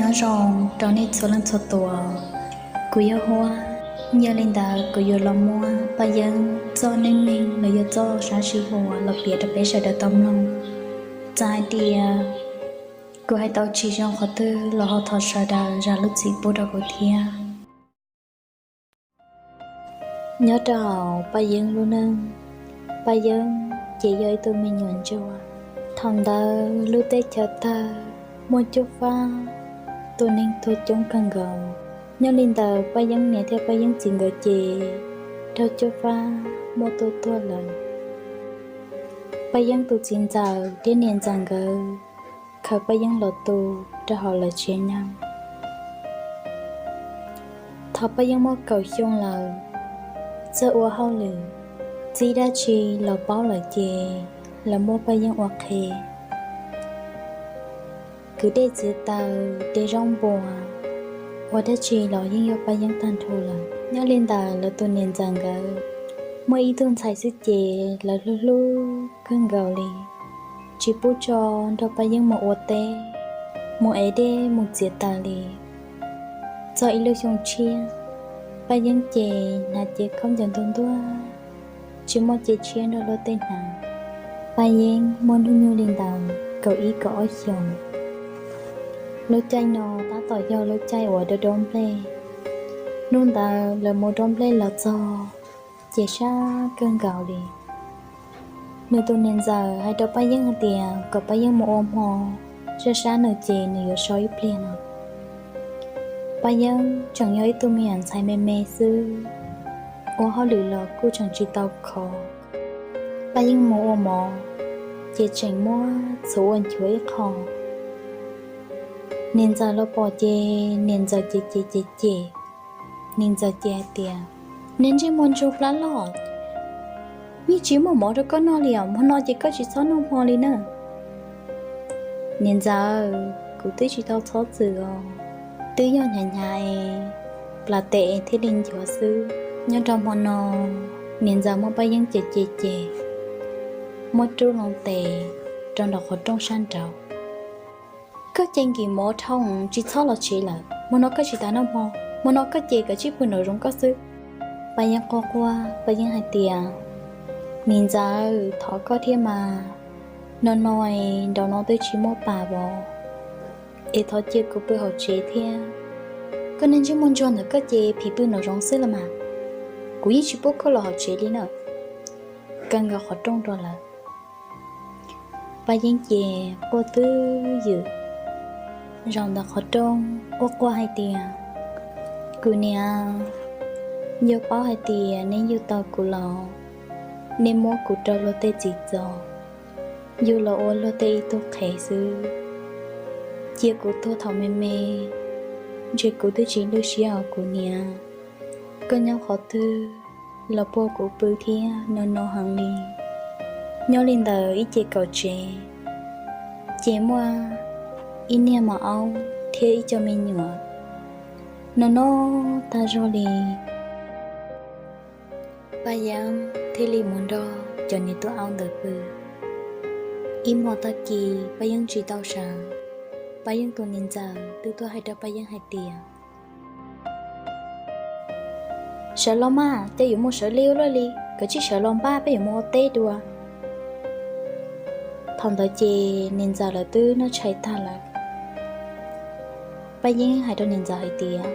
Nyob zoo rau nej txhua leej txhua tus, kuv yog Huab. Yog li ntawd kuv yuav los muab Paj Yeeb txoj neej neeg los yog txoj sab sij huam los piav rau peb sawv daws tau mloog. Txawm hais tias kuv hais tau tsis zoo qhov twg los ho thov sawv daws zam lub txim pub rau kuv thiab. Nyob rau hauv Paj Yeeb lub neej, Paj Yeeb ces yog ib tug me nyuam ntsuag. Thaum ntawd lub teb chaws tawg, muaj cuab fab, tua neeg tuag coob kawg nkaus. Nyob li ntawd Paj Yeeb niam thiab Paj Yeeb txiv nkawd ces raug cuab fab muab tua tuag lawm. Paj Yeeb tus txiv ntxawm thiab niam ntxawm nkawd khaws Paj Yeeb los tu rau hauv lawv tsev neeg. Thaum Paj Yeeb muaj kaum xyoo lawm, txawj ua hauj lwm, txib dab tsi los paub lawm ces lawv muab Paj Yeeb ua qhev. Kwv dej txiav taws, de zaub npua, ua dab tsi los yeej yog Paj Yeeb tag nrho lawm. Nyob li ntawd lawv tus niam ntxawm nkawd muaj ib tug ntxhais xwb ces lawv hlub hlub kawg nkaus li, tsis pub tso nrog Paj Yeeb mus ua teb, mus ev dej mus txiav taws li. Txog ib lub xyoo tshiab, Paj Yeeb ces hnav cev khaub ncaws ntuag ntuag, tsis muaj cev tshiab nrog luag tej hnav. Paj Yeeb muaj hnub nyoog li ntawd kaum ib kaum ob xyoos. Lub caij no tab tom yog lub caij uas dob dob nplej. Hnub ntawd lawv mus dob nplej los txog ces sab kawg nkaus li. Nws tus niam ntxawm hais rau Paj Yeeb hais tias kom Paj Yeeb mus ua hmo, sab sab nws ces nws yuav so ib pliag no. Paj Yeeb tseem yog ib tug me nyuam ntxhais me me xwb, ua hauj lwm los kuj tseem tsis tau khov. Paj Yeeb mus ua mov ces tseem muab txhuv ua nchuav ib qho. Niam ntxawm los pom ces niam ntxawm ces cem cem cem. Niam ntxawm ces hais tias, Niag ntsej muag ntsuag plab loj, yeej tsis muaj mov rau koj noj li os, hmo no ces koj tsis txhob noj hmo li na. Niam ntxawm, kuv twb tsis tau txhob txwm os, twb yog hnyav hnyav es plas tes es thiaj li nchuav xwb. Nyob rau hmo no, niam ntxawm muab Paj Yeeb cem cem cem, muab rub loo tes rau nraum qhov rooj sab nraud. Koj ces nkim mov dhau, tsis txhob los tsev lawm, hmo no koj tsis tas noj hmo, hmo no koj ces koj cia li pw nraum zoov koj xwb. Paj Yeeb quaj quaj, Paj Yeeb hais tias, Niam ntxawm, thov koj thiab mas, no no es nraum no twb tsis muaj pas vov, es thov cia kuv pw hauv tsev thiab. Koj niag ntsej muag ntsuag ntawm koj ces phim pw nraum zoov xwb los mas, kuv yeej tsis pub koj los hauv tsev li na. Kaw nkaus qhov rooj rau lawm. Paj Yeeb ces quaj twj ywm zaum ntawm qhov rooj, quaj quaj hais tias, Kuv niam, yog paub hais tias neb yug tau kuv los, neb muab kuv rau luag tej txim txom, yug los ua luag tej ib tug qhev xwb, cia kuv tuag thaum me me, ntshe kuv twb tsis lwj siab os kuv niam. Koj nyob qhov twg los puag kuv pw thiab no no heev li. Nyob li ntawd ib ce kaum tsev, ces muaj ib niag mos aub thiab ib co me nyuam no no tag zog li. Paj Yeeb thiaj li mus nrog cov niam tub aub ntawd pw. Ib hmo tag kis Paj Yeeb tsis tau sawv, Paj Yeeb tus niam ntxawm twb tuaj hais rau Paj Yeeb hais tias, Sawv los mas, cas yuav mus sawv li ua luaj li, kav tsij sawv los npaj peb yuav mus ua teb dua. Thaum ntawd ces niam ntxawm lawv twb noj tshais tag lawm. Paj Yeeb hais rau niam ntxawm hais tias,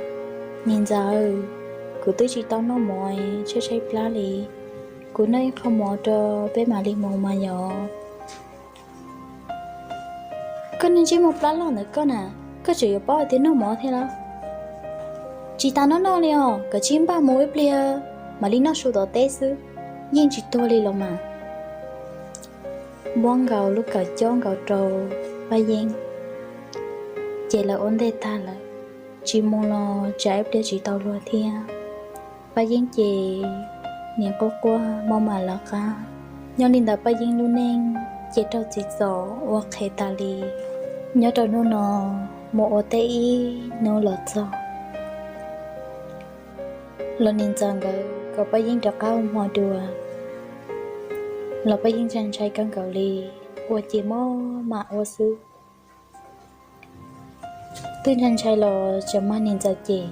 Niam ntxawm, kuv twb tsis tau noj mov, tshaib tshaib plab li, kuv noj ib qho mov rau peb mam li mus mas yom. Koj niag ntsej muag plab loj ntawm koj na, koj tseem yuav paub hais tias noj mov thiab los? Tsis tas noj noj li os, kav tsij npaj mus ib pliag mam li noj su tom teb xwb, yeej tsis tuag li los mas. Npuab nkaus lub kawm cob nkaus rau Paj Yeeb, ces lawv ua ntej tag lawm, tsis mus los tsam ib pliag tsis tau luag thiab. Paj Yeeb ces nim quaj quaj maj mam lawv qab. Nyob li ntawd Paj Yeeb lub neej ces raug txim txom ua qhev tas li. Nyob rau hnub no mus ua teb ib hnub los txog, los niam ntxawm nkawd kom Paj Yeeb rov qab ua hmo dua, los Paj Yeeb ntshai ntshai kawg nkaus li, ua ces maj mam ua xwb. Twb ntshai ntshai los tseem mag niam ntxawm ces,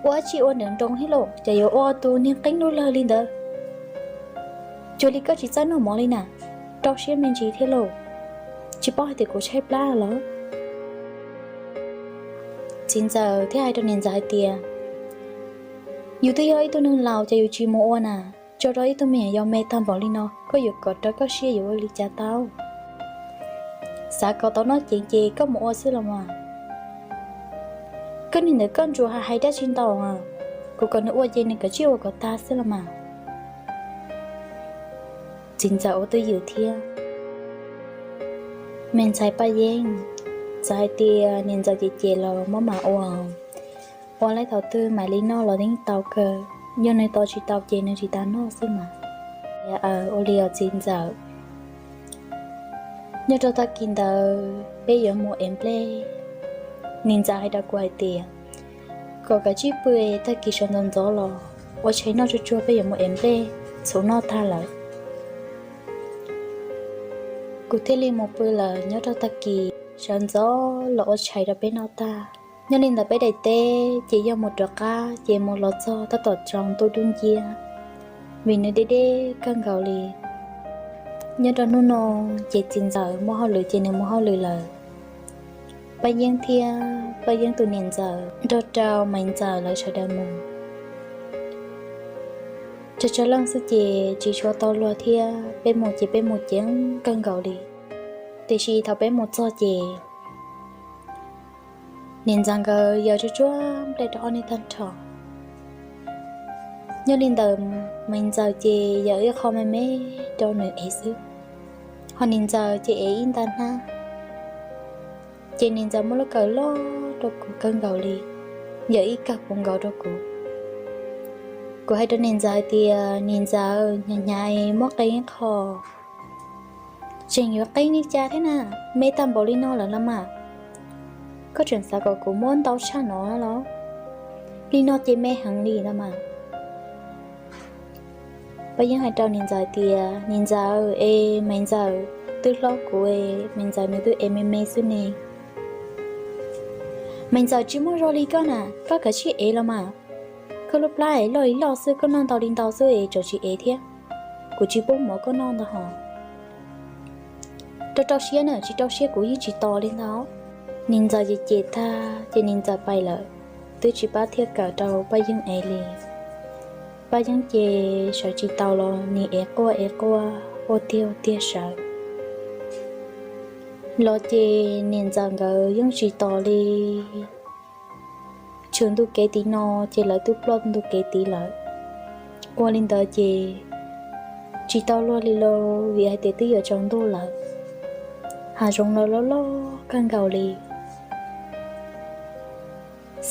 ua dab tsi ua nrawm nroos thiab lauj, cas yuav ua tus niag qeeb lub lawg li ntawd? Cuag li koj tsis txawj noj mov li na, rau siab me ntsis thiab lauj, tsis paub hais tias kuv tshaib plab los? Txiv ntxawm thiaj hais rau niam ntxawm hais tias, yus twb yog ib tug neeg laus ces yus tsis mus ua na, tso rau ib tug me nyuam yaus me tag npaum li no, koj yuav kom rau koj siab yuav ua li cas tau? Xav kom tau noj ceev ces koj mus ua xwb los mas. Koj niag ntawd koj ntsuas hais hais dab tsi ntau, kuv kom nws ua ces nws kav tsij ua kom tag xwb los mas. Txiv ntxawm ua twj ywm thiab. Me ntxhais Paj Yeeb, txawm hais tias niam ntxawm cem cem los maj mam ua, ua li thaum twg mam li noj los yeej tau kawg, yog nws tos tsis tau ces nws tsis tas noj xwb mas. Ua li os txiv ntxawm, nyob rau tag kis ntawd peb yuav mus ev nplej. Niam ntxawm hais rau kuv hais tias, kom kav tsij pw, tag kis sawv ntxov ntxov los ua tshais noj tsuag tsuag, peb yuav mus ev nplej txhuv noj tag lawm. Kuv thiaj li mus pw lawm. Nyob rau tag kis sawv ntxov los ua tshais rau peb noj tag. Nyob li ntawd peb daim teb ces yog mus rov qab ces mus los txog tab tom tsaus ntuj dub nciab, vim nws deb deb kawg nkaus li. Nyob rau hnub no ces txiv ntxawm muaj hauj lwm ces nws mus hauj lwm lawm. Paj Yeeb thiab Paj Yeeb tus niam ntxawm nrog rau Maiv ntxawm lawv sawv daws mus. Tsawg tsawg leej xwb ces tsis tshua tau luag thiab, peb mus ces peb mus ceev kawg nkaus li. Tiam sis thaum peb mus txog ces niam ntxawm nkawd yawm tsuag tsuag nplej rau ob niag tag nrho. Nyob li ntawd Maiv ntxawm ces yawm ib qho me me rau nws ev xwb, ho niam ntxawm ces ev ib nta hnab. Ces niam ntxawm muaj lub kawm loj rau kuv kawg nkaus li, yawm ib kawm puv nkaus rau kuv. Kuv hais rau niam ntxawm hais tias, niam ntxawm, hnyav hnyav muab qee ib qho, tseem yuav qeeb li cas thiab na, me tag npaum li no lawm los mas. Koj tseem xav kom kuv muab ntau tshaj no los? Li no ces me heev li los mas. Paj Yeeb hais rau niam ntxawm tias, niam ntxawm es Maiv ntxawm twb hlob kuv, Maiv ntxawm nws twb ev me me xwb ne. Maiv ntxawm tsis muaj zog li koj na, koj kav tsij ev los mas. Koj lub plab es loj li loj xwb, koj noj ntau li ntau xwb es tseem tsis ev thiab. Kuv tsis pub mov koj noj ntag hos. Rau rau siab na, tsis rau siab kuv yeej tsis tos li ntag. Niam ntxawm ces cem tag ces niam ntxawm pais lawm, twb tsis pab thiaj kawm rau Paj Yeeb ev li. Paj Yeeb ces sawv tsis tau los nim ev quaj ev quaj ua tiag ua tiag sawv. Los ces niam ntxawm nkawd yeej tsis tos li. Tshwm ntu kev tid no ces lawv twb ploj ntu kev tid lawm. Ua li ntawd ces tsis tau luag li lauj, vim hais tias twb yuav tsaus ntuj lawm. Hav zoov los loj loj kawg nkaus li.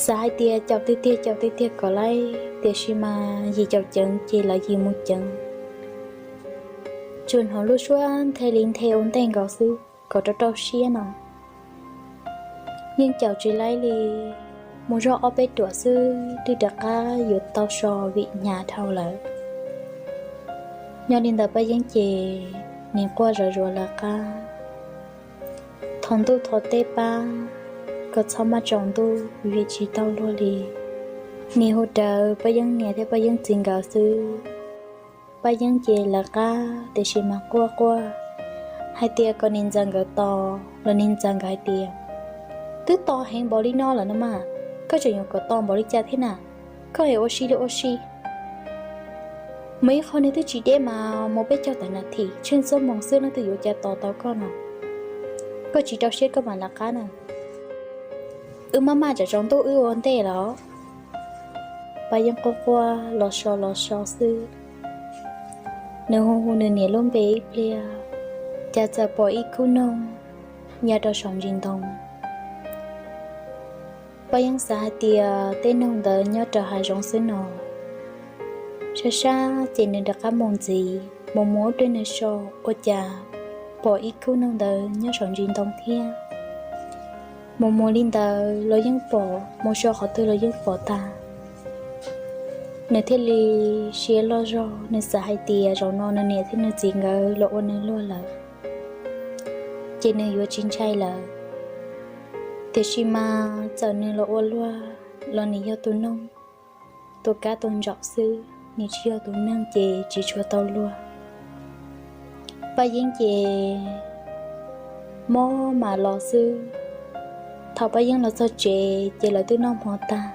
Xav hais tias caum tiag tiag caum tiag tiag kom laib, tiam sis mas yim caum ceev ces lawv yim mus ceev. Tsuas hnov lub suab nthe li nthe ua ntej nkaus xwb kom rau rau siab no. Yeej caum tsis laib li, mus zog ob peb ruam xwb twb rov qab yuav tau so vim hnyav dhau lawm. Nyob li ntawd Paj Yeeb ces nim quaj zom zuav lawv qab, thov ntuj thov teb pab kom txhob maj tsaus ntuj vim tsis tau luag li. Nim hu rawv Paj Yeeb niam thiab Paj Yeeb txiv nkawd xwb. Paj Yeeb ces lawv qab tiam sis mas quaj quaj hais tias kom niam ntxawm nkawd tos los niam ntxawm nkawd hais tias, twb tos heev npaum li no lawm no mas, koj tseem yuav kom tos npaum li cas thiab na? Koj es ua si li ua si. Mus ib qho nws twb tsis deb mas mus peb caug tawm nas this, tsheej xuab moos xwb leej twg yuav ua cas tos tau koj no. Koj tsis rau siab koj mam lawv qab na. Wb maj maj tsam tsaus ntuj wb ua ntej los. Paj Yeeb quaj quaj los so los so xwb. Nws hu hu nws niam lub npe ib pliag, cas txawm pom ib khub noog ya rau saum ntsis ntoo. Paj Yeeb xav hais tias tej noog ntawd nyob rau hav zoov xwb no. Sab sab ces nws rov qab mus ntxiv, mus mus ub dej nws so, ua cas pom ib khub noog ntawd nyob saum ntsis ntoo thiab. Mus mus li ntawd los yeej pom, mus so qhov twg los yeej pom tag. Nws thiaj li siab loj zog, nws xav hais tias zaum no nws niam thiab nws txiv nkawd los ua nws luag lawm, ces nws yuav tsis ntshai lawm. Tiam sis mas txawm nws los ua luag los nws yog tus noog, tus kab tus ntsaum xwb, nws tsis yog tus neeg ces tsis tshua tau luag. Paj Yeeb ces mob mam los xwb. Thaum Paj Yeeb los txog tsev ces lawv twb noj hmo tag.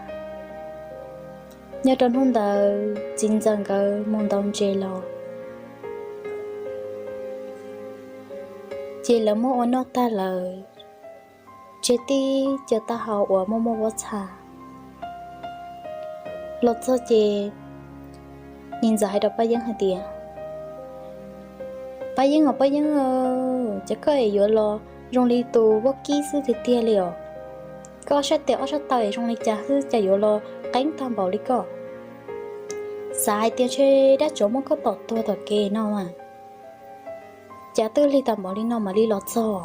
Nyob rau hnub ntawd txiv ntxawm nkawd mus ntaus ntses los, ces lawv muab ua noj tag lawm, tseg tib co taub hau uas muaj muaj pob txha. Los txog ces niam ntxawm hais rau Paj Yeeb hais tias, Paj Yeeb os Paj Yeeb, ces koj es yuav los zoo li tus vaub kib xwb tiag tiag li os. Koj ob sab tes ob sab taw es zoo li cas xwb cas yuav los qeeb tag npaum li koj? Xav hais tias ntshe dab tsov muab koj tom tuag tom kev no mas, cas twb lig tag npaum li no mam li los txog.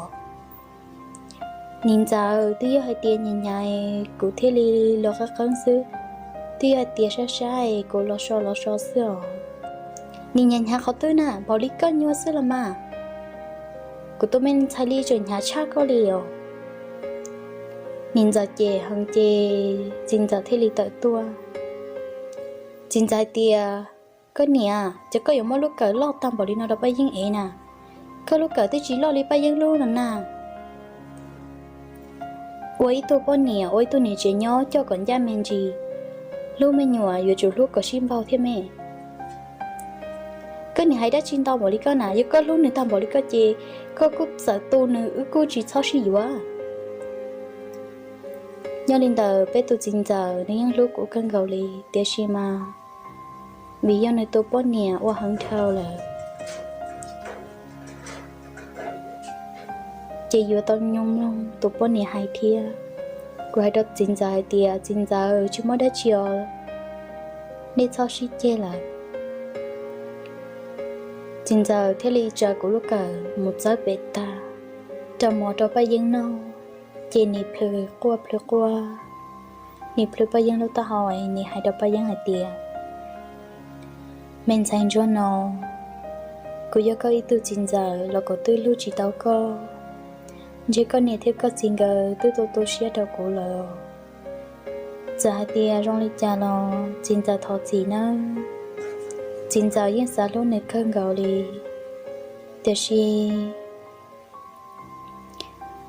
Niam ntxawm, twb yog hais tias nyiam hnyav kuv thiaj li los qeeb qeeb xwb, twb yog hais tias sab sab kuv los so los so xwb os. Niam hnyav hnyav qhov twg na, npaum li koj nyuag xwb los mas, kuv tus me ntxhais li tseem hnyav tshaj koj li os. Niam ntxawm cem heev ces txiv ntxawm thiaj li tawm tuaj. Txiv ntxawm hais tias, Koj niam, ces koj yuav muab lub kawm loj tag npaum li no rau Paj Yeeb ev na, koj lub kawm twb tsis loj li Paj Yeeb lub no na. Ua ib tug poj niam, ua ib tug niam tsev nyob coj kom ncaj me ntsis, hlub me nyuam yuav tsum hlub kom sib npaug thiab me. Koj niam hais dab tsi ntau npaum li koj na, yog koj hlub nws tag npaum li koj ces koj kuj txawm tu nws wb kuj tsis txhob sib yuav. Nyob li ntawd peb tus txiv ntxawm nws yeej hlub kuv kawg nkaus li, tiam sis mas vim yog nws tus poj niam ua heev dhau lawm, ces yuav tau nyob mloog tus poj niam hais thiab. Kuv hais rau txiv ntxawm hais tias, Txiv ntxawm, tsis muaj dab tsi os, nej txhob sib ceg lawm. Txiv ntxawm thiaj li tsa kuv lub kawm mus txawb pem tag, rau mov rau Paj Yeeb noj, ces nim plhws quaj plhws quaj, nim plhws Paj Yeeb lub taub hau, nim hais rau Paj Yeeb hais tias, Me ntxhais ntsuag no, kuv yog koj ib tug txiv ntxawm los kuv twb hlub tsis tau koj. Ntshe koj niam thiab koj txiv nkawd twb tu tu siab rau kuv lawm. Txawm hais tias zoo li cas los txiv ntxawm thov txim nawb. Txiv ntxawm yeej xav hlub nws kawg nkaus li, tiam sis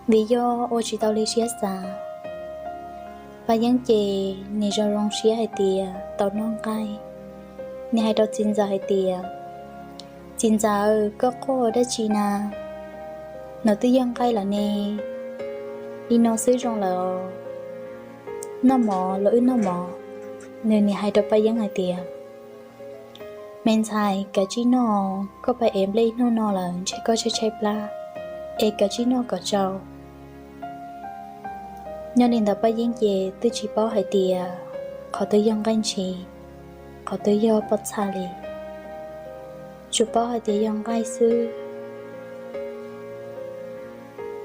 vim yog ua tsis tau li siab xav. Paj Yeeb ces nim zoo zoo siab hais tias tau noj nqaij. Nws hais rau txiv ntxawm hais tias, Txiv ntxawm, koj quaj dab tsi na? No twb yog nqaij lawm ne, li no xwb zoo lawm. Noj mov los wb noj mov. Nws nim hais rau Paj Yeeb hais tias, Me ntxhais, kav tsij noj, koj pab ev nplej ib hnub no lawm ntshe koj tshaib tshaib plab, es kav tsij noj kom tsau. Nyob li ntawd Paj Yeeb ces twb tsis paub hais tias qhov twg yog nqaij ntshis, qhov twg yog pob txha li, tsuas paub hais tias yog nqaij xwb.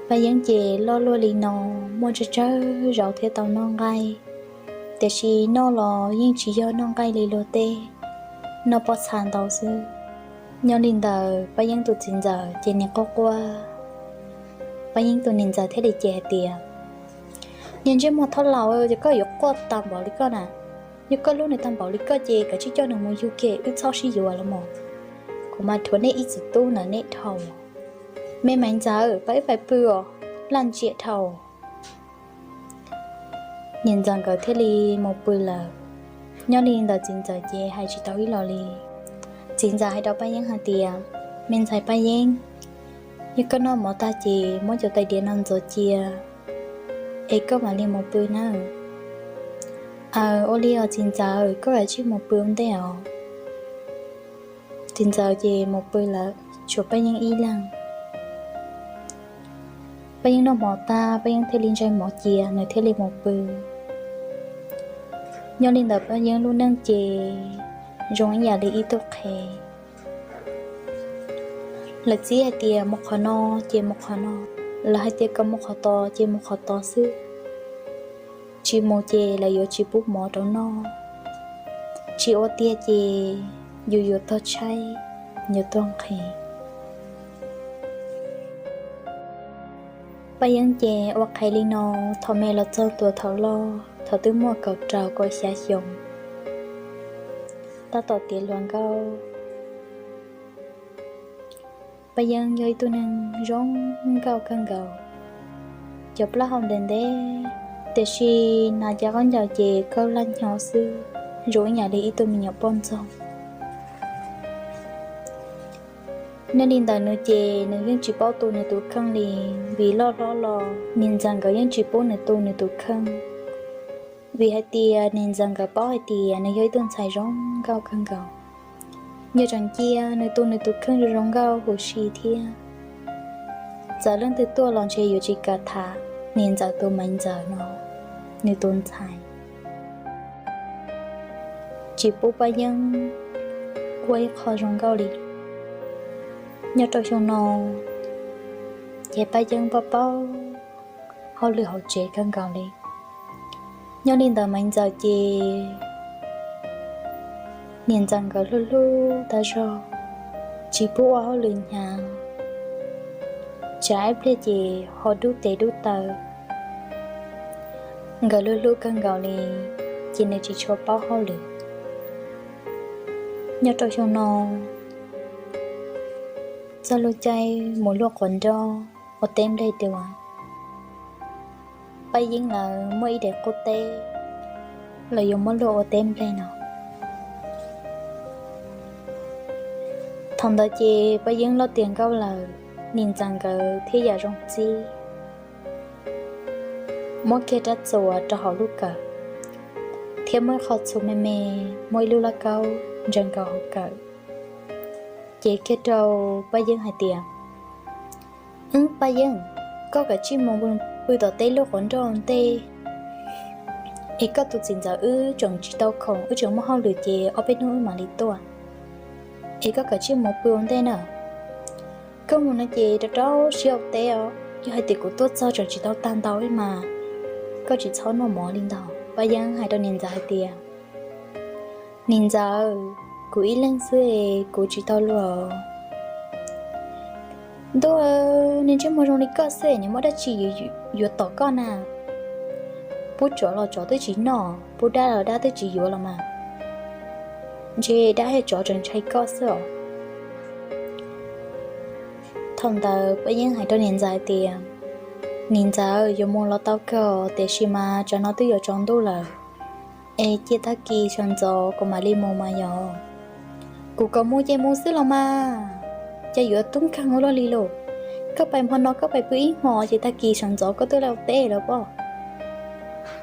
Paj Yeeb ces loj luaj li no, muaj tsawg tsawg zaus thiaj tau noj nqaij, tiam sis noj los yeej tsis yog noj nqaij li luag tej, noj pob txha ntau xwb. Nyob li ntawd Paj Yeeb tus txiv ntxawm ces nim quaj quaj. Paj Yeeb tus niam ntxawm thiaj li cem hais tias, Niag ntsej muag thab laus, ces koj yuav quaj tag npaum li koj na? Yog koj hlub nws tag npaum li koj ces kav tsij coj nws mus yug kiag, wb txhob sib yuav los mas. Kuv mas rhuav nej ib txiv tub ntawm nej dhau. Me maiv ntxawm, pab wb pais pw os, laj ntsia dhau. Niam ntxawm nkawd thiaj li mus pw lawm. Nyob li ntawd txiv ntxawm ces hais tsis tau ib los li. Txiv ntxawm hais rau Paj Yeeb hais tias, Me ntxhais Paj Yeeb, yog koj noj mov tag ces muab cov tais diav no ntxuav cia, es koj mam li mus pw nawb. Aws, ua li os txiv ntxawm, koj kav tsij mus pw ua ntej os. Txiv ntxawm ces mus pw lawm, tshuav Paj Yeeb ib leeg. Paj Yeeb noj mov tag, Paj Yeeb thiaj li ntsais mov cia, nws thiaj li mus pw. Nyob li ntawd Paj Yeeb lub neej ces zoo ib yam li ib tug qhev. Lawv txib hais tias mus qhov no ces mus qhov no, lawv hais tias kom mus qhov tod ces mus qhov tod xwb. Tsis mus ces lawv yuav tsis pub mov rau noj, tsis ua tiag ces yus yuav tuag tshaib, yuav tuag nqhis. Paj Yeeb ces ua qhev li no, thaum me los txog tuaj thaum loj, thaum twb muaj kaum rau kaum xya xyoo, tab tom tiav hluas nkauj. Paj Yeeb yog ib tug neeg zoo nkauj kawg nkaus, cov plaub hau ntev ntev, tiam sis hnav cov khaub ncaws ces kawg laj nyo xwb, zoo ib yam li ib tug me nyuam poj ntxoog. Nyob li ntawd nws ces nws yeej tsis paub tu nws tus kheej li, vim loj hlob los niam ntxawm nkawd yeej tsis pub nws tu nws tus kheej, vim hais tias niam ntxawm nkawd paub hais tias nws yog ib tug ntxhais zoo nkauj kawg nkaus. Yog tseem cia nws tu nws tus kheej zoo zoo nkauj huv si thiab, txawm leej twg tuaj los ntshe yuav tsis kam tham niam ntxawm tus Maiv Ntxawm no, nws tus ntxhais. Tsis pub Paj Yeeb ua ib qho zoo nkauj li. Nyob rau xyoo no ces Paj Yeeb pab paub hauj lwm hauv tsev kawg nkaus li. Nyob li ntawd Maiv Ntxawm ces niam ntxawm nkawd hlub hlub tag zog, tsis pub ua hauj lwm hnyav, tsam ib pliag ces ho dub tes dub taw. Nkawd hlub hlub kawg nkaus li, ces nws tsis tshua paub hauj lwm. Nyob rau xyoo no, txog lub caij mus luaj quav nroj ua teb nplej dua, Paj Yeeb lawv muaj ib daim qub teb, lawv yuav muab luaj ua teb nplej no. Thaum ntawd ces Paj Yeeb loj tiav nkauj lawm, niam ntxawm nkawd thiaj yam zoo txib, muab kiag rab txuas rau hauv lub kawm, thiab muaj ib qho txhuv me me, muaj ib lub laj kaub ntsaws nkaus hauv kawm. Ces kiag rau Paj Yeeb hais tias, Wb, Paj Yeeb, koj kav tsij mus pw tom teb luaj quav nroj ntej, es koj tus txiv ntxawm wb tseem tsis tau khoom, wb tseem muaj hauj lwm ces ob peb hnub wb mam li tuaj, es koj kav tsij mus pw ua ntej na. Koj mus no ces rau rau siab ua teb os, yog hais tias kuv tuaj txog tseem tsis tau tag ntau li mas koj tsis txhob noj mov li ntag. Paj Yeeb hais rau niam ntxawm hais tias, Niam ntxawm, kuv ib leeg xwb es kuv tsis tau luag. Ntuj, niag ntsej muag zoo li koj xwb es nws muaj dab tsi yuav tom koj na? Pub tsov los tsov twb tsis noj, pub dab los dab twb tsis yuav los mas, ntshe dab thiab tsov tseem ntshai koj xwb os. Thaum ntawd Paj Yeeb hais rau niam ntxawm hais tias, Niam ntxawm, yuav mus los tau kawg tiam sis mas tsam no twb yuav tsaus ntuj lawm, es cia tag kis sawv ntxov kuv mam li mus mas yog. Kuv kom mus ces mus xwb los mas, cas yuav tub nkeeg ua luaj li lauj? Koj pais hmo no koj pais pw ib hmos ces tag kis sawv ntxov koj twb ua teb lawm pob.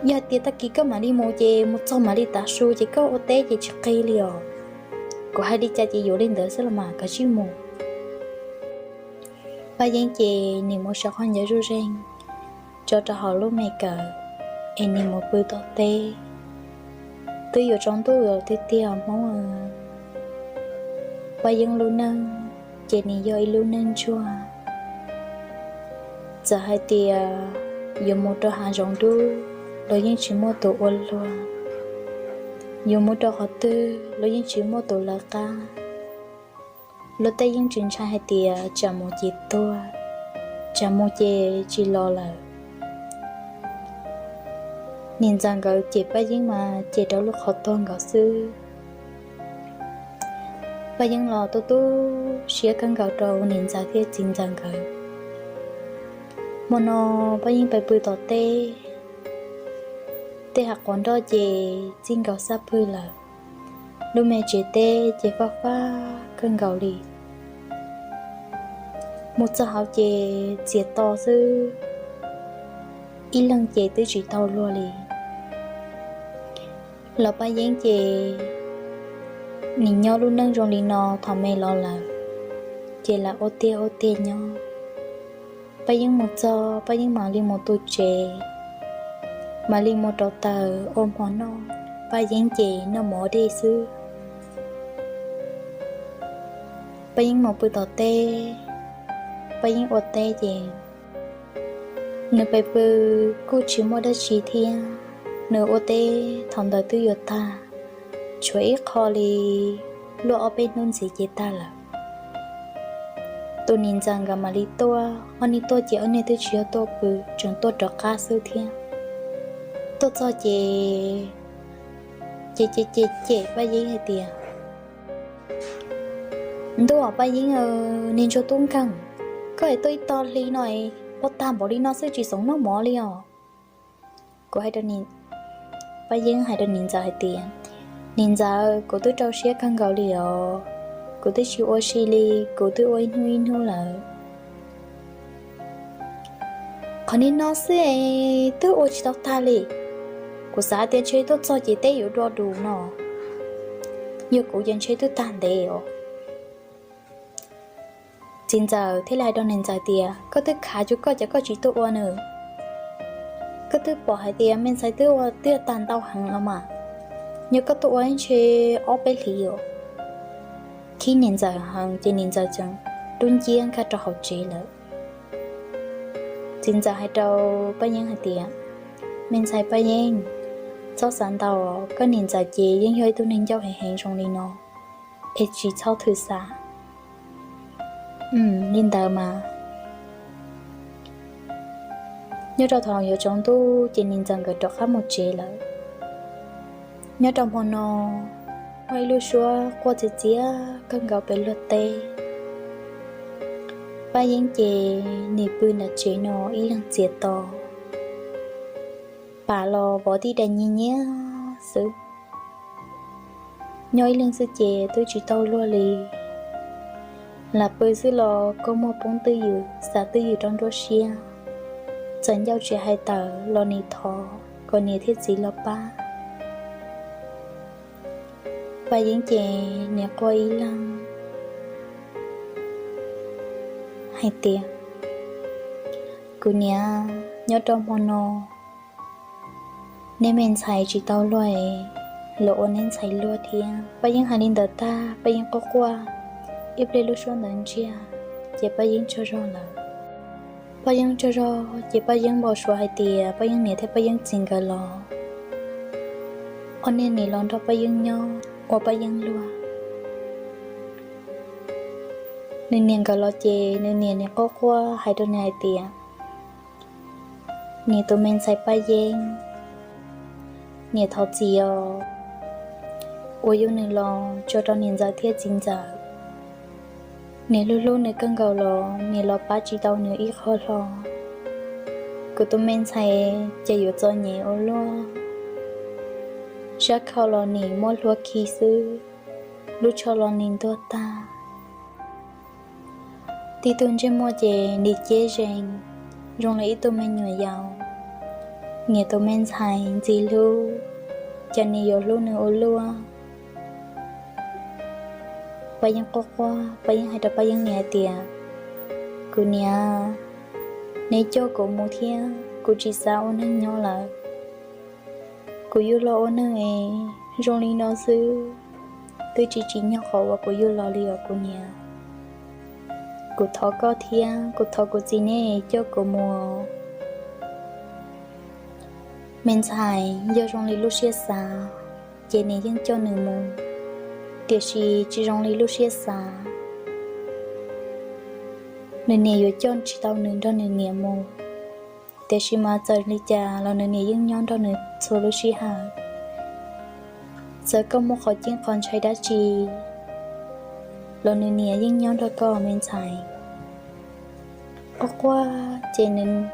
Yog hais tias tag kis koj mam li mus ces mus txog mam li tav su ces koj ua teb ces tsis qig li os. Kuv hais li cas ces yuav li ntawd xwb los mas, kav tsij mus. Paj Yeeb ces nim mus saum qhov ncauj zuj zeeg, tso rau hauv lub me kawm, es nim mus pw tom teb. Twb yuav tsaus ntuj lawm tiag tiag Hmoob. Paj Yeeb lub neej ces nim yog ib lub neej ntsuag. Txawm hais tias yuav mus rau hav zoov dub los yeej tsis muaj tus ua luag, yuav mus rau qhov twg los yeej tsis muaj tus lawv qab. Luag tej yeej tsis ntshai hais tias tsam mus ces tuag, tsam mus ces tsis los lawm. Niam ntxawm nkawd cem Paj Yeeb mas cem rau lub qhov tuag nkaus xwb. Paj Yeeb los tu tu siab kawg nkaus rau niam ntxawm thiab txiv ntxawm nkawd. Hmo no Paj Yeeb pais pw tom teb, tej hav quav nroj ces txij nkaus xab pwg lawm. Lub me tsev teb ces faj fab kawg nkaus li. Mus txog hauv ces txias to xwb, ib leeg ces twb tsis tau luag li. Los Paj Yeeb ces nim nyob lub neej zoo li no thaum me los lawm, ces lam ua tiag ua tiag nyob. Paj Yeeb mus txog Paj Yeeb mam li mus tu tsev, mam li mus rauv taws ua hmo noj. Paj Yeeb ces noj mov dej xwb. Paj Yeeb mus pw tom teb, Paj Yeeb ua teb ces nws pais pw kuj tsis muaj dab tsi thiab. Nws ua teb thaum ntawd twb yuav tag, tshuav ib qho li luaj ob peb hnub ntxiv ces tag lawm. tus niam ntxawm nkawd mam li tuaj. Ob niag tuaj ces ob niag twb tsis yog tuaj pw, tseem tuaj rov qab xwb thiab. Tuaj txog ces ces ces ces cem Paj Yeeb hais tias, Ntuj, Paj Yeeb, niag ntsuag tub nkeeg, koj es tuaj ib tog hli no es ua tag npaum li no xwb tsis xeev noj mov li os. Kuv hais rau, Paj Yeeb hais rau niam ntxawm hais tias, Niam ntxawm, kuv twb rau siab kawg nkaus li os, kuv twb tsis ua si li, kuv twb ua ib hnub ib hnub lawm. Qhov niag no xwb es twb ua tsis tau tag li. Kuv xav tias ntshe tuaj txog ces teb yuav do dus no, yog kuv ces ntshe twb tag ntev os. Txiv ntxawm thiaj li hais rau niam ntxawm tias, Koj twb khav cuag koj ces koj tsis tuaj ua nws. Koj twb pom hais tias me ntxhais twb ua twb tag ntau heev los mas, yog koj tuaj ua ntshe ob peb hlis os. Khib niam ntxawm heev ces niam ntxawm tseem rub ncib nkag rau hauv tsev lawm. Txiv ntxawm hais rau Paj Yeeb hais tias, Me ntxhais Paj Yeeb, txhob xav ntau, koj niam ntxawm ces yeej yog ib tug neeg ncauj heev heev zoo li no, es tsis txhob thwm xav. Li ntawd mas. Nyob rau thaum yuav tsaus ntuj ces niam ntxawm nkawd rov qab mus tsev lawm. Nyob rau hmo no, muaj ib lub suab quaj txias txias kawg nkaus pem luag teb. Paj Yeeb ces nim pw nram tsev no ib leeg txias to, pam los vov tib daim nyiab nyiab xwb. Nyob ib leeg xwb ces twb tsis tau luag li. Lam pw xwb los kua muag poob twj ywm, xav twj ywm rau nruab siab. Txawm ncauj tsis hais tawm los nim thov kom niam thiab txiv los pab. Paj Yeeb ces nim quaj ib leeg hais tias, Kuv niam, nyob rau hmo no neb me ntxhais tsis tau luag, los ua neb ntxhais luag thiab. Paj Yeeb hais li ntawd tag, Paj Yeeb quaj quaj ib pliag lub suab ntawd ntsiag, ces Paj Yeeb tsaug zog lawm. Paj Yeeb tsaug zog ces Paj Yeeb npau suav hais tias Paj Yeeb niam thiab Paj Yeeb txiv nkawd los, ob niag nim los nrog Paj Yeeb nyob ua Paj Yeeb luag. Nws niam nkawd los ces nws niam nim quaj quaj hais rau nws hais tias, Niam, tus me ntxhais Paj Yeeb, niam thov txim os, uas yug nws los tso rau niam ntxawm thiab txiv ntxawm. Niam hlub hlub nws kawg nkaus los niam los pab tsis tau nws ib qho hlo. Kuv tus me ntxhais ces yuav txom nyem ua luaj, sab khau los nim muab hlua khi xwb, lub tsho los nim ntuag tag. Tib tug ntsej muag ces nim ceb zees zoo li ib tug me nyuam yaus. Niam tus me ntxhais ntxim hlub, cas niam yuav hlub nws ua luaj. Paj Yeeb quaj quaj, Paj Yeeb hais rau Paj Yeeb niam hais tias, Kuv niam, neb coj kuv mus thiab, kuv tsis xav ua neeg nyob lawm. Kuv yug los ua neeg es zoo li no xwb, twb tsis tsim nyog qhov uas kuv yug los li os kuv niam. Kuv thov koj thiab kuv thov kuv txiv nej coj kuv mus. Me ntxhais, yog zoo li lub siab xav, ces niam yeej coj nws mus, tiam sis tsis zoo li lub siab xav. Nws niam yuav coj tsis tau nws nrog nws niam mus, tiam sis mas txawm li cas los nws niam yeej nyob nrog nws txhua lub sij hawm. Txawm koj muaj qhov ceeb qhov ntshai dab tsi los nws niam yeej nyob nrog koj me ntxhais. Quaj quaj ces nws,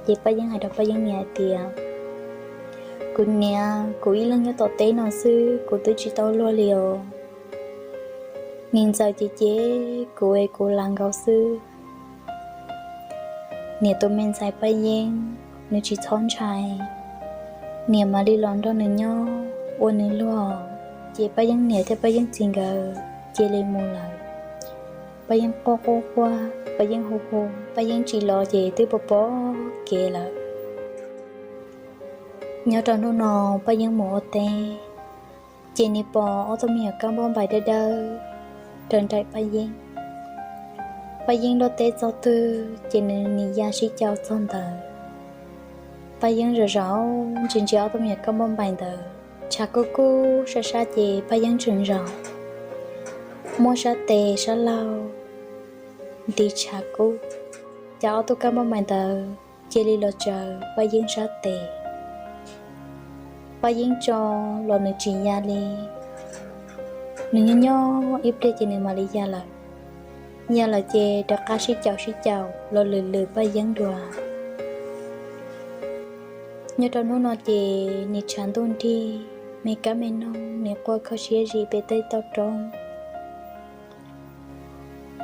ces Paj Yeeb hais rau Paj Yeeb niam hais tias, Kuv niam, kuv ib leeg nyob tom teb no xwb, kuv twb tsis tau luag li os. Niam ntxawm ces cem kuv es kuv lam nkaus xwb. Niam tus me ntxhais Paj Yeeb, nws tsis txhob ntshai, niam mam li los nrog nws nyob ua nws luag. Ces Paj Yeeb niam thiab Paj Yeeb txiv nkawd cia li mus lawm. Paj Yeeb quaj quaj quaj, Paj Yeeb hu hu, Paj Yeeb tsis los ces twb pom pom kev lawm. Nyob rau hnub no Paj Yeeb mus ua teb, ces nim pom ob tug me nyuam kab npauj npaim dawb dawb raws nraim Paj Yeeb. Paj Yeeb luaj teb txog twg ces nws nim ya sib caum txog ntawd. Paj Yeeb zaum zaum ntsia ntsia ob tug me nyuam kab npauj npaim ntawd, tshav kub kub sab sab ces Paj Yeeb tseem zaum, muab sab tes sab laug nti tshav kub. Ces ob tug kab npauj npaim ntawd cia li los tsaws Paj Yeeb sab tes. Paj Yeeb tso los nws tsis ya li, nws nyob nyob ib pliag ces nws mam li ya lawm. Ya lawm ces rov qab sib caum sib caum los lwm lwm Paj Yeeb dua. Nyob rau hnub no ces nim tshav ntuj nrig, me kab me noog nim quaj kho siab zim pem tej toj roob.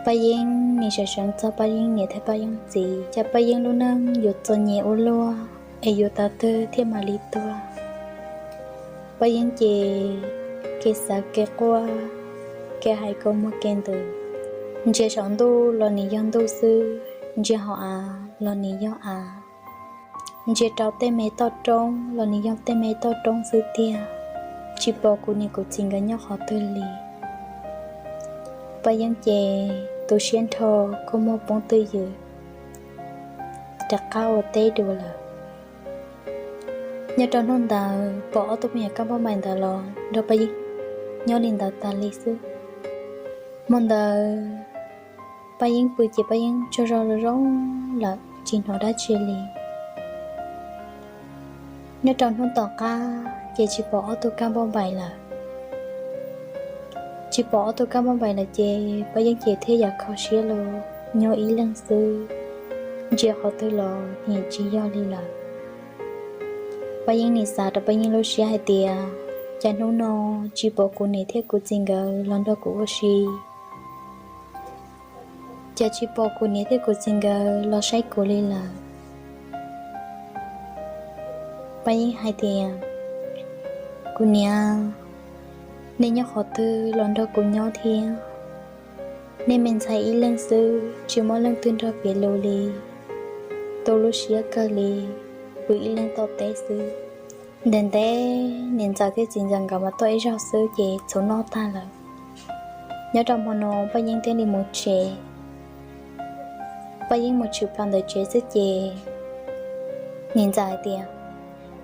Paj Yeeb nim sawv seev txog Paj Yeeb niam thiab Paj Yeeb txiv, cas Paj Yeeb lub neej yuav txom nyem ua luaj es yuav thaum twg thiaj mam li tuag. Paj Yeeb ces kev xav kev quaj, kev hais kua muag kev ntws. Ntsia saum ntuj los nim yog ntuj xwb, ntsia hauv av los nim yog av. Ntsia rau tej me toj roob los nim yog tej me toj roob xwb tiag, tsis pom kuv niam kuv txiv nkawd nyob qhov twg li. Paj Yeeb ces tu siab nrho, kua muag poob twj ywm, rov qab ua teb dua lawm. Nyob rau hnub ntawd pom ob tug me nyuam kab npauj npaim ntawd los nrog Paj Yeeb nyob li ntawd tas li xwb. Hmo ntawd Paj Yeeb pw ces Paj Yeeb tsaug zog zoo zoo lawm tsis hnov dab tsi li. Nyob rau hnub tom qab ces tsis pom ob tug kab npauj npaim lawm. Tsis pom ob tug kab npauj npaim lawm ces Paj Yeeb ces thiaj yam kho siab los nyob ib leeg xwb, ntsia qhov twg los nim tsis yog li lawm. Paj Yeeb nim xav rau Paj Yeeb lub siab hais tias, cas hnub no tsis pom kuv niam thiab kuv txiv nkawd los nrog kuv ua si, cas tsis pom kuv niam thiab kuv txiv nkawd los saib kuv li lawm. Paj Yeeb hais tias, kuv niam, nej nyob qhov twg los nrog kuv nyob thiab. Nej me ntxhais ib leeg xwb tsis muaj leej twg nrog piav lus li, tu lub siab kawg li, pw ib leeg tom teb xwb. Ntev ntev niam ntxawm thiab txiv ntxawm nkawd mas tuaj ib zaug xwb ces txhuv noj tag lawm. Nyob rau hmo no Paj Yeeb thiaj li mus tsev. Paj Yeeb mus tshwm plaws ntawm tsev xwb ces niam ntxawm hais tias,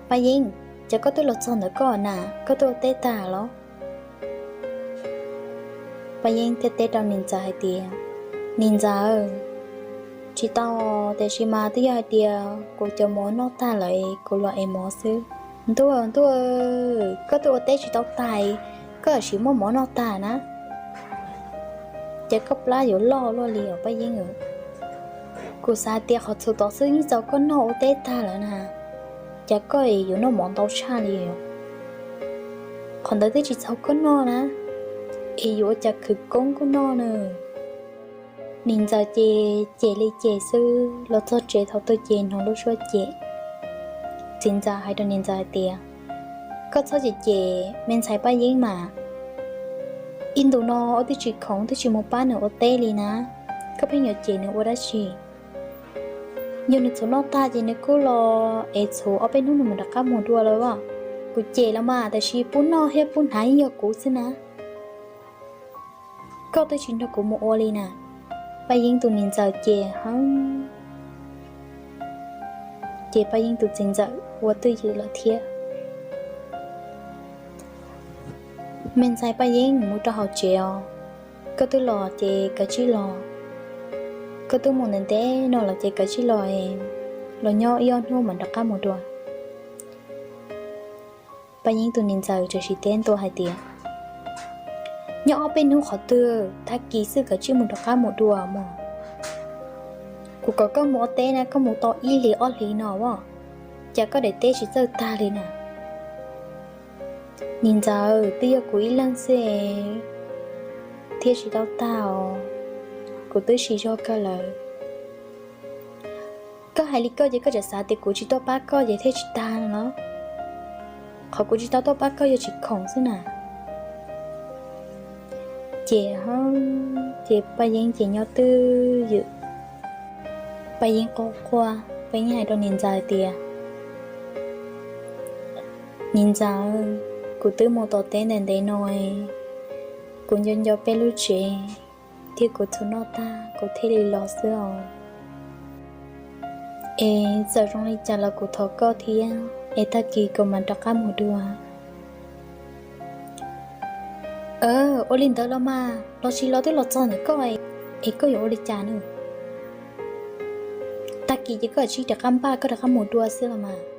Paj Yeeb, ces koj twb los txog ntawm koj na, koj twb ua teb tag los? Paj Yeeb thiaj teb rau niam ntxawm hais tias, niam ntxawm, tsis tau, tiam sis mas twb yog hais tias kuv cov mov noj tag lawm kuv los ev mov xwb. Ntuj ntuj, koj twb ua teb tsis tau tag, koj tam sim muaj mov noj tag na, ces koj plab yuav loj luaj li os Paj Yeeb. Kuv xav tias qhov txhuv tod xwb yeej txaus koj noj ua teb tag lawm na, ces koj yuav noj mov ntau tshaj li. Qhov ntawd twb tsis txaus koj noj na, es yuav ua cas khwv koob koj noj na. Niam ntxawm ces cem li cem xwb, los txog tsev thaum twg ces hnov lub suab cem. Txiv ntxawm hais rau niam ntxawm hais tias, koj txhob cem cem me ntxhais Paj Yeeb mas, ib ntus no wb twb tsis khoom twb tsis mus pab nws ua teb li na, koj pheej yuav cem nws ua dab tsi? Yog nws txhuv noj tag ces nws kuj los ev txhuv ob peb hnub nws mam rov qab mus dua lawm. Kuv cem los mas, tiam sis pub noj thiab pub hnav yeej yog kuv xwb na. Koj twb tsis nrog kuv mus ua li na. Paj Yeeb tus niam ntxawm ces heev, ces Paj Yeeb tus txiv ntxawm ua twj ywm lawm thiab. Me ntxhais Paj Yeeb, mus rau hauv tsev os. Koj twb los ces kav tsij los. Koj twb mus ntev ntev no lawm ces kav tsij los, los nyob ib ob hnub mam rov qab mus dua. Paj Yeeb tus niam ntxawm txawm sim teb ntua hais tias, nyob ob peb hnub qhov twg, tag kis xwb kav tsij mus rov qab mus dua mog. Kuv kom koj mus ua teb na, koj mus tau ib hlis ob hlis no as, cas koj daim teb tsis txawj tag li na? Niam ntxawm, twb yog kuv ib leeg xwb thiaj tsis tau tag os, kuv twb siv zog kawg lawm. Koj hais li koj ces koj tseem xav tias kuv tsis tuaj pab koj ces thiaj tsis tag no los? Qhov kuv tsis tau tuaj pab koj yog tsis khoom xwb na. Ces, ces Paj Yeeb ces nyob twj ywm. Paj Yeeb quaj quaj, Paj Yeeb hais rau niam ntxawm tias, niam ntxawm, kuv twb mus tom teb ntev ntev no, kuv nco nco peb lub tsev thiab kuv txhuv noj tag kuv thiaj li los xwb os. Es txawm zoo li cas los kuv thov koj thiab, es tag kis kuv mam rov qab mus dua. Ua li ntawd los mas, los tsis los twb los txog ntawm koj. Es koj yuav ua li cas na? Tag kis ces koj tsis rov qab npaj, koj rov qab mus dua xwb los mas.